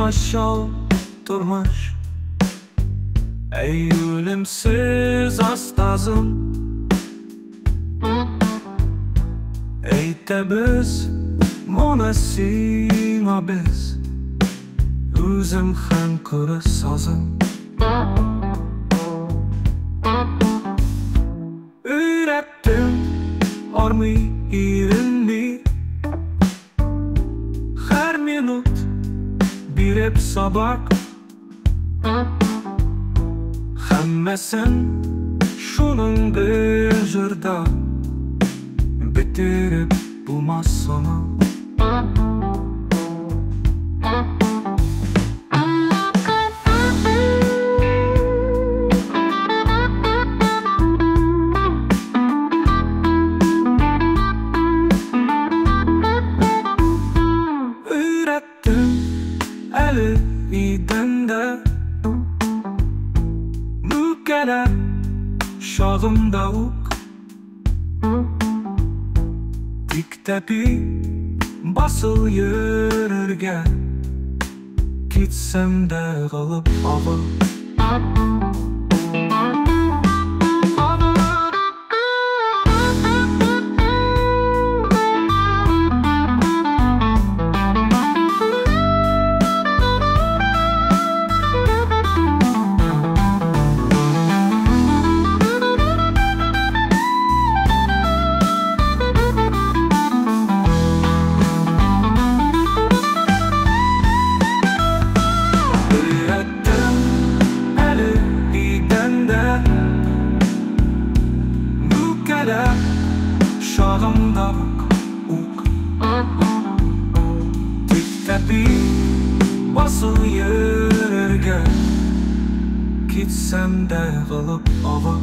Комачау тормыш. Эй, үлемсез остазым, әйтәбез моны сиңа без, үзем һәм коры сазым. Өйрәттем армый иренми, һәр минут биреп сабак, һәммәсен шуның бер җырда бетереп булмас сана. Өйрәттем әле идәндә мүкәләп чагымда ук, тик тәпи басыл йөрергә, китсәм дә калып авыл. Чагымда ук, тик тәпи басыл йөрергә, китсәм дә калып ава.